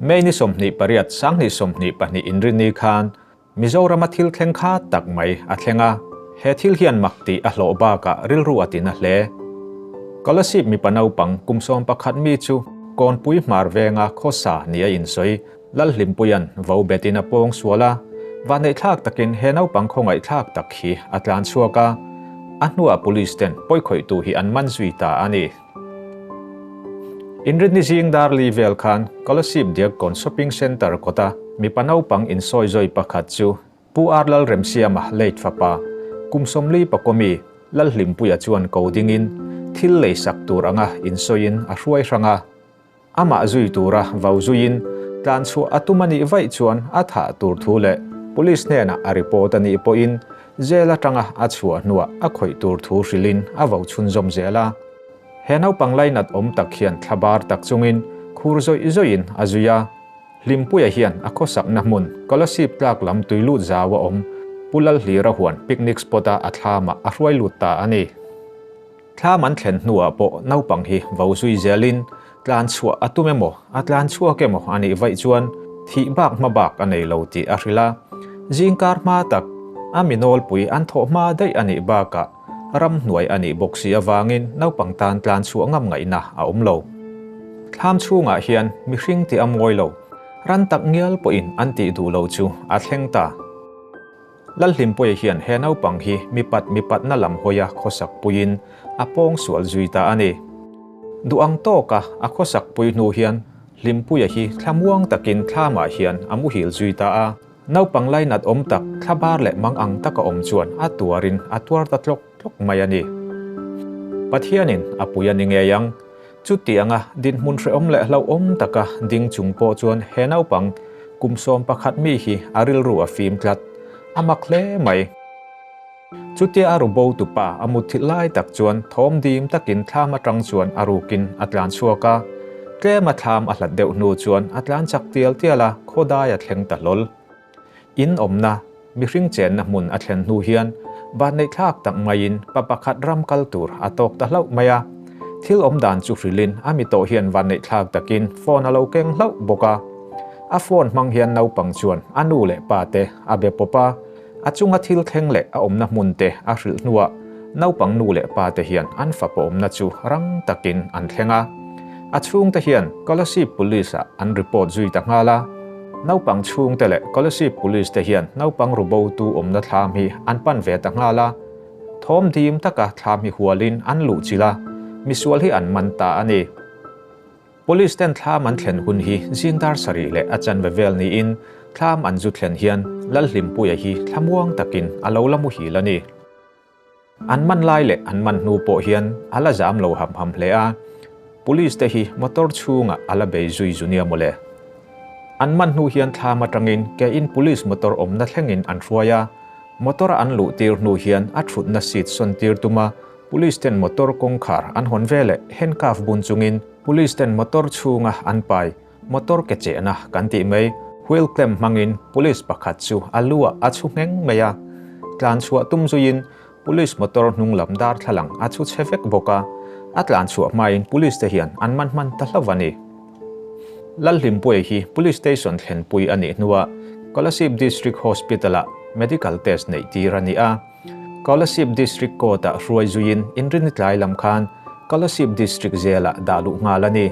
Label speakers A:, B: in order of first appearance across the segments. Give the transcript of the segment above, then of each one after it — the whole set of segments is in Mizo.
A: May ni 28, 2022 Inrinni khan Mizorama thil thleng kha tak mai a thleng a, he thil hian mak tih a hlawh bakah rilru a tina hle. Kolasib mipa naupang kum 11 mi chu Kawnpui hmar venga khawsa ni a insawi Lalhlimpuia'n vo betin a pawng sual a, vanneihthlak takin he naupang khawngaihthlak tak hi a tlan chhuak a, a hnuah police ten pawikhawihtu hi an man zui ta a ni. Inrinni zing dar li vel khan Kolasib Diakkawn Shopping Centre kawta mipa naupang insawi zawi pakhat chu Pu Ar Lalremsiama late fapa kum 40 pakawmi Lalhlimpuia chuan ko dingin thil leisak tur anga insawiin a hruai hrang a. Amah zui tura vau zuiin tlan chhuah a tum a nih vaih chuan a thah tur thu leh Police hnenah a report a nih pawhin jail atanga a chhuah hnuah a khawih tur thu hrilhin a vau chhunzawm zel a. He naupang lainat awm tak hian thlabar tak chungin khur zawih zawihin a zui a. Hlimpuia hian a khawsakna hmun Kolasib tlak lam tuilut zau a awm Pu Lalhlira huan picnic spot-a a thlamah a hruai lut ta a ni. Thlam an thlen hnuah pawh naupang hi vo zui zelin tlan chhuah a tum emaw, a tlan chhuak emaw a nih vaih chuan thih bak hma bak a nei lo tih a hrilh a. Zingkar hma tak, a mi nawlpui an thawh hma daih a nih bakah ramhnuai a nih bawk si avangin naupang tan tlan chhuah ngam ngaihna a awm lo. Thlam chhungah hian mihring tih a mawi lo, ran tak ngial pawhin an tih duh lo chu a thleng ta. Lalhlimpuia hian he naupang hi mipat mipatna lam hawia khawsak puiin a pawng sual zui ta a ni. Duh ang tawka a khawsak pui hnu hian Hlimpuia hi thlamuang takin thlamah hian a muhil zui ta a. Naupang lainat awm tak thlabar leh mang ang taka awm chuan a tuarin a tuar ta tlawk tlawk mai a ni. Pathianin a pui a ni ngei ang. Chuti anga dinhmun hrehawm leh hlauhawm taka ding chung pawh chuan he naupang kum 11 mi hi a rilru a fim tlat. A mak hle mai. Chutia a rubo tupa a mutthilh lai tak chuan thawm dim takin thlam atang chuan a rukin a tlan chhuak a. Tlema thlam a hlat deuh hnu chuan a tlan chak tial tial a, khawdai a thleng ta hlawl. In awmna, mihring chenna hmun a thlen hnu hian vanneihthlak tak maiin pa pakhat ram kal tur a tawk ta hlauh mai a. Thil awm dan chu hrilhin a mi tawh hian vanneihthlak takin phone a lo keng hlauh bawk a. A phone hmang hian naupang chuan a nu leh pa te a be pawp a, a chunga thil thleng leh a awmna hmun te a hrilh hnuah naupang nu leh pa te hian an fapa awmna chu rang takin an thleng a. A chhungte hian Kolasib Police ah an report zui ta nghal a. Naupang chhungte leh Kolasib Police te hian naupang rubotu awmna thlam hi an pan ve ta nghal a. Thawm dim taka thlam hi hualin an luh chilh a, misual hi an man ta a ni. Police ten thlam an thlen hun hi zing dar sarih leh a chanve vel niin thlam an zu thlen hian Lalhlimpuia hi thlamuang takin a lo la muhil a ni. An man lai leh an man hnu pawh hian a la zam lo ham ham hle a, Police te hi motor chhungah a la bei zui zu nia mawle. An man hnu hian thlam atangin ke in Police motor awmna thlengin an hruai a, motor a an luh tir hnu hian a thutna seat sawn tir tum a, Police ten motor kawngkhar an hawn veleh handcuff bun chungin Police ten motor chhunga an pai Motor ke chehna kan tih mai, wheel clamp hmangin police pakhat chu a lu ah a chhu ngheng mai a. Tlan chhuah tum zuiin police motor hnung lam darthlalang a chhu chhe vek bawk a, a tlan chhuah hmain police te hian an man hman ta hlauh a ni. Lalhlimpuia hi police station thlenpui a nih hnuah Kolasib District Hospital-ah medical test neih tir a ni a. Kolasib District Court-ah hruai zuiin inrini tlai lam khan Kolasib District Jail-ah dah luh nghal a ni.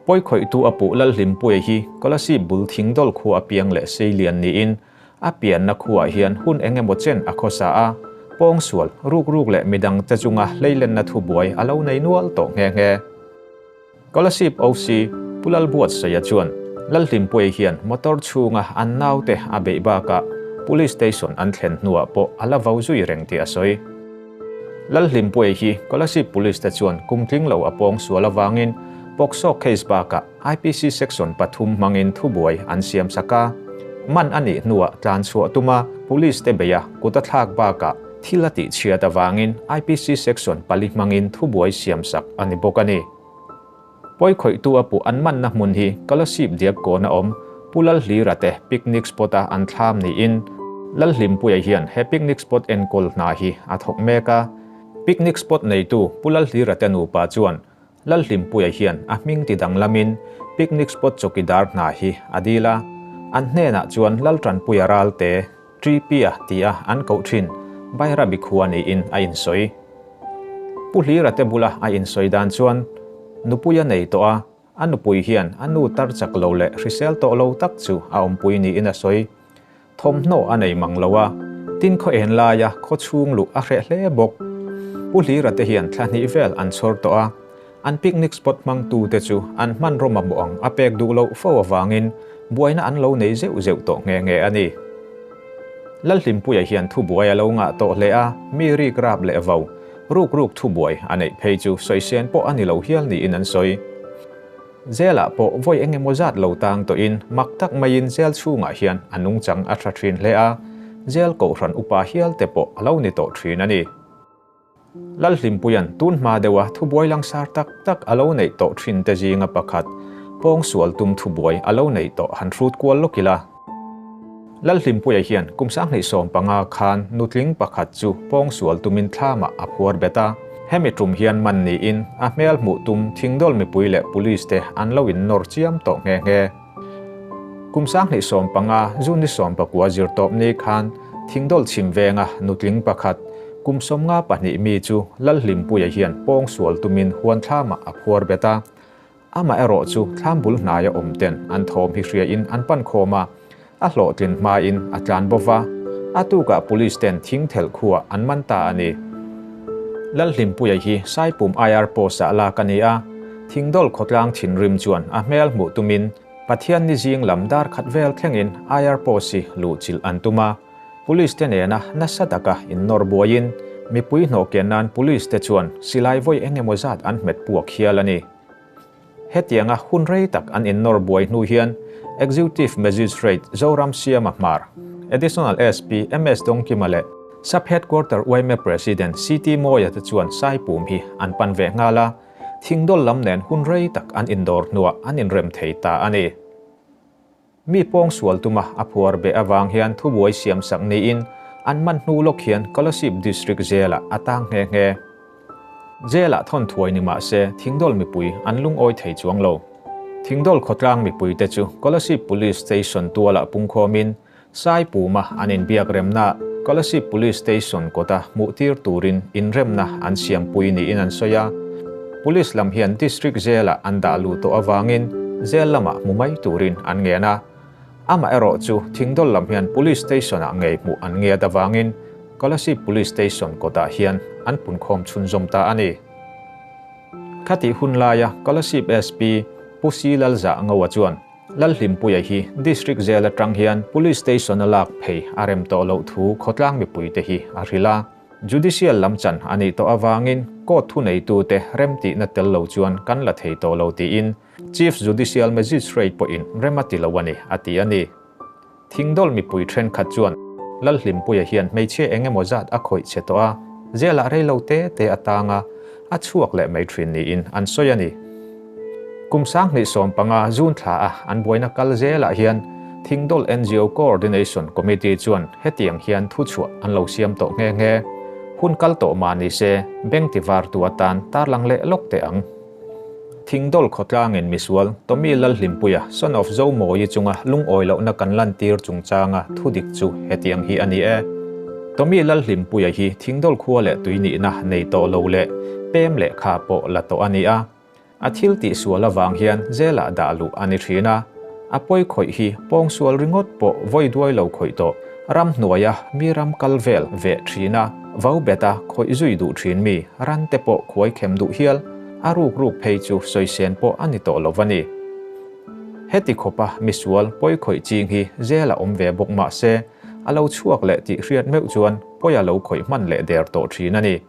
A: Pawikhawihtu a puh Lalhlimpuia hi Kolasib bul thingdawl khua a piang leh seilian niin a pianna khuaah hian hun eng emaw chen a khawsa a, pawngsual, rukruk leh midangte chunga hleilenna thubuai a lo nei nual tawh nghe nghe. Kolasib OC Pu Lalbuatsaia chuan Lalhlimpuia hian motor chhunga an naute a beih bakah Police Station an thlen hnuah pawh a la vo zui reng tih a sawi. Lalhlimpuia hi Kolasib Police te chuan kum tling lo a pawng sual avangin POCSO case bakah IPC section pathum hmangin thubuai an siam sak a. Man a nih hnuah tlan chhuah tuma Police te beih a kut a thlak bakah thil a tih chhiat avangin IPC section pali hmangin thubuai siam sak a ni bawk a ni. Pawikhawihtu a puh an manna hmun hi Kolasib diak kawn a awm Pu Lalhlira te picnic spot a an thlam niin Lalhlimpuia hian he picnic spot enkawl hna hi a thawk mek a. Picnic spot neitu Pu Lalhlira te nupa chuan Lalhlimpuia hian a hming ti danglamin Picnic Spot chawkidar hna hi a dil a, an hnenah chuan Laltanpuia Ralte, Tripia tia an koh thin Bairabi khua niin a insawi. Pu Hlira te bula a insawi dan chuan nupui a nei tawh a, a nupui hian a nu tar chak lo leh hrisel tawh lo tak chu a awmpui niin a sawi. Thawmhnaw a nei mang lo a, tin khaw en laia khaw chhung luh a hreh hle bawk. Pu Hlira te hian thla hnih vel an chhawr tawh a, an picnic spot hmangtute chu an hmanraw mamawh ang a pek duh loh fo avangin buaina an lo nei zeuh zeuh tawh nghe nghe a ni. Lalhlimpuia hian thubuai a lo ngah tawh hle a, mi rik rap leh vo, ruk ruk thubuai a neih phei chu sawisên pawh a ni lo hial niin an sawi. Zelah pawh vawi eng emaw zat lo tang tawhin mak tak maiin zel chhungah hian a nungchang a tha thin hle a, zel kohhran upa hial te pawh a lo ni tawh thin a ni. Lalhlimpuia'n tun hma deuha thubuai langsar tak tak a lo neih tawh thin te zinga pakhat, pawngsual tum thubuai a lo neih tawh han hrut kual lawk ila. Lalhlimpuia hian kum 2015 khan nutling pakhat chu pawngsual tumin thlamah a phuar bet a. Hemi tum hian man niin a hmel hmuh tum thingdawl mipui leh police te an lo innawr chiam tawh nghe nghe. Kum 2015 June ni 19 zirtawp ni khan thingdawl chhim venga nutling pakhat kum 52 mi chu Lalhlimpuia hian pawngsual tumin huan thlamah a phuar bet a. Amah erawh chu thlam bul hnaia awm ten an thawm hi hriain an pan khawm a, a hlawhtlin hmain a tlan bo va, a tukah police ten thing thelh khuah an man ta a ni. Lalhlimpuia hi Saipum IR post ah lak a ni a, Thingdawl khawtlang thinrim chuan a hmel hmuh tumin Pathianni zing lam dar khat vel thlengin IR post hi luhchilh an tum a, Police te nena nasa taka innawr buaiin mipui hnawhkian nan Police te chuan silai vawi eng emaw zat an hmet puak hial a ni. Hetianga hun rei tak an innawr buai hnu hian Executive Magistrate Zoram Siama Hmar, Additional SP MS Dawngkima leh Sub Headquarter yma President CT Mawia te chuan Saipum hi an pan ve nghal a, thingdawl lam nen hun rei tak an indawr hnuah an inrem thei ta a ni. Mi pawngsual tuma a phuar beh avang hian thubuai siam sak niin an man hnu lawk hian Kolasib District Jail-ah a tang nghe nghe. Jail-ah thawn thuai ni mah se Thingdawl mipui an lungawi thei chuang lo. Thingdawl khawtlang mipuite chu Kolasib Police Station tualah pungkhawmin Saipuma an inbiak remna Kolasib Police Station kawta hmuhtir turin inremna an siampui niin an sawi a. Police lam hian District Jail-ah an dah luh tawh avangin Jail lamah hmu mai turin an ngen a. Amaherawh chu Thingdawl lam hian Police Station-ah ngei hmuh an ngiat avangin Kolasib Police Station kawtah hian an punkhawm chhunzawm ta a ni. Khatih hun laia Kolasib SP Pu Si Lalzah Ngoa chuan, Lalhlimpuia hi District Jail atang hian Police Station a lak phei a rem tawh loh thu khawtlang mipuite hi a hrilh a. Judicial lam chan a nih tawh avangin Court thuneitute remtihna tel lo chuan kan la thei tawh lo tiin Chief Judicial Magistrate pawhin rem a ti lo a ni, a ti a ni. Thingdawl mipui thenkhat chuan Lalhlimpuia hian hmeichhia eng emaw zat a khawih che tawh a, zelah rei lo te te a tang a, a chhuak leh mai thin niin an sawi a ni. Kum 2015 June thla a an buaina kal zelah hian Thingdawl ngo Coordination Committee chuan hetiang hian thuchhuah an lo siam tawh nghe nghe. Hun kal tawh mah ni se, beng tivartu atan tarlang leh lawk teh ang. Thingdawl khawtlangin misual Tommy Lalhlimpuia, son of Zomawi chunga lungawi lohna kan lantir chungchanga thudik chu hetiang hi a ni e. Tommy Lalhlimpuia hi Thingdawl khua leh tui nihna nei tawh lo leh pem lehkha pawh la tawh a ni a. A thil tihsual avang hian zelah dah luh a ni thin a. A pawi khawih hi pawngsual ringawt pawh vawi duai lo khawih tawh. Ramhnuaia mi ram kal vel veh thin a, vau bet a khawih zui duh thin mi ran te pawh khuai khem duh hial, a ruk ruk phei chu sawisên pawh a ni tawh lo va ni. Heti khawpa misual pawi khawih ching hi zel a awm ve bawk mah se, a lo chhuak leh tih hriat meuh chuan pawi a lo khawih hman leh der tawh thin a ni.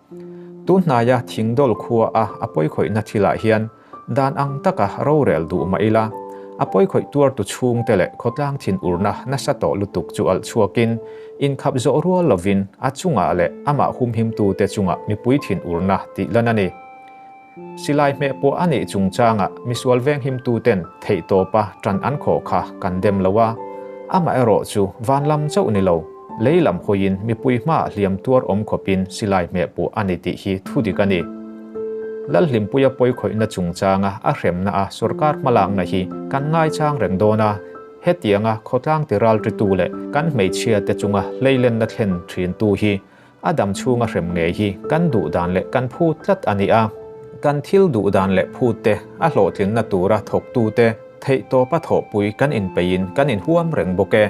A: Tunhnaia thingdawl khua a a pawi khawihna thilah hian Dan ang taka rorel duh mah ila, a pawikhawih tuartu chhungte leh khawtlang thinurna nasa tawh lutuk chu alh chhuakin, inkhap zawh rual lovin a chungah leh amah humhimtute chungah mipui thinurna tih lan a ni. Silai hmeh pawh a nih chungchangah misual venghimtuten theihtawpa ṭan an khawh kha kan dem lo a, amaherawh chu van lam chauh ni lo, lei lam hawiin mipui hmaah hliam tuar awm khawpin silai hmeh pawh a ni tih hi thudik a ni. Lalhlimpuia pawikhawihna chungchanga a hremna a sorkar hmalakna hi kan ngaichang reng dawn a, hetianga khawtlang tiralritu leh kan hmeichhiate chunga hleilenna thlen thintu hi A dam chhunga hrem ngei hi kan duh dan leh kan phut tlat a ni a. Kan thil duh dan leh phut te, a hlawhtlinna tura thawktute theihtawpa thawhpui kan inpeihin kan inhuam reng bawk e.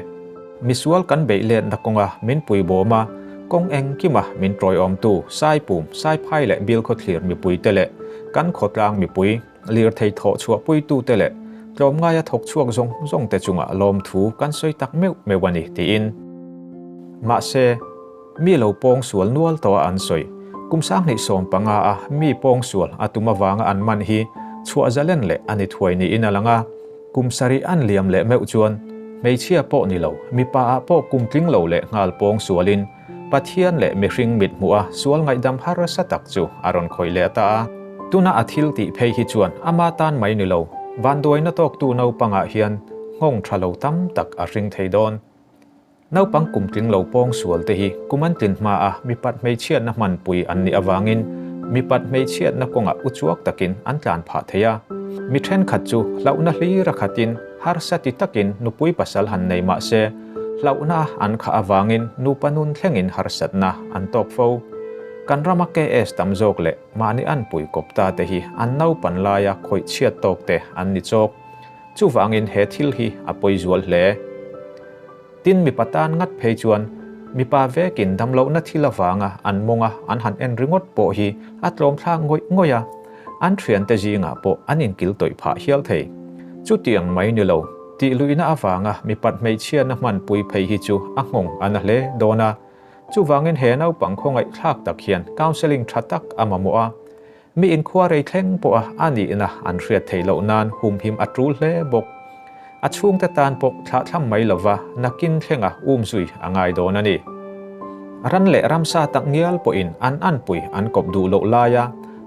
A: Misual kan beih letna kawnga min puibawm a, kawng engkima min tawiawmtu Saipum, Saiphai leh Bilkhawthlir mipuite leh kan khawtlang mipui, Lirthei thawh chhuahpuitute leh tlawmngaia thawk chhuak zawng zawngte chungah lawmthu kan sawi tak meuh meuh a ni, tiin. Mahse, mi lo pawng sual nual tawh a an sawi. Kum 2015 a mi pawng sual a tum avanga an man hi chhuah zalen leh a ni thuai niin a lang a. Kum sarih an liam leh meuh chuan hmeichhia pawh ni lo, mipa ah pawh kum tling lo leh nghal pawng sualin Pathian leh mihring mit hmuh a sual ngaihdam harsa tak chu a rawn khawih leh ta a. Tuna a thil tih phei hi chuan ama tan mai ni lo, vanduaina tawktu naupangah hian nghawng tha lo tam tak a hring thei dawn. Naupang kum tling lo pawng sual te hi kum an tlin hma a mipat hmeichhiatna hmanpui an nih avangin mipat hmeichhiatna kawngah uchuak takin an tlan phah thei a. Mi thenkhat chu hlauhna hlir a khatin harsa ti takin nupui pasal han nei mah se, Hlauhna an khah avangin nupa nun thlengin harsatna an tawk fo. Kan rama KS tam zawk leh mahni anpui kawp ta te hi an naupan laia khawih chhiat tawk te an ni chawk. Chuvangin he thil hi a pawi zual hle. Tin mipa tan ngat phei chuan mipa vekin damlohna thil avanga an mawnga an han en ringawt pawh hi a tlawmthlak ngawih ngawih a. An thiante zingah pawh an inkil tawih phah hial thei. Chutiang mai ni lo, tih luihna avanga mipat hmeichhiatna hmanpui phei hi chu a nghawng a na hle dawn a. Chuvangin he naupang khawngaihthlak tak hian counselling tha tak a mamawh a. Mi inkhua rei thleng pawha a nihna an hriat theih loh nan humhim a tul hle bawk. A chhungte tan pawh thlahthlam mai lova nakin thlenga umzui a ngai dawn a ni. Ran leh ramsa tak ngial pawhin an anpui an kawp duh loh laia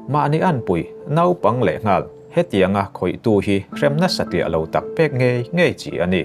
A: mahni anpui naupang leh nghal hetianga khawihtu hi hremna satliah lo tak pek ngei ngei chi a ni.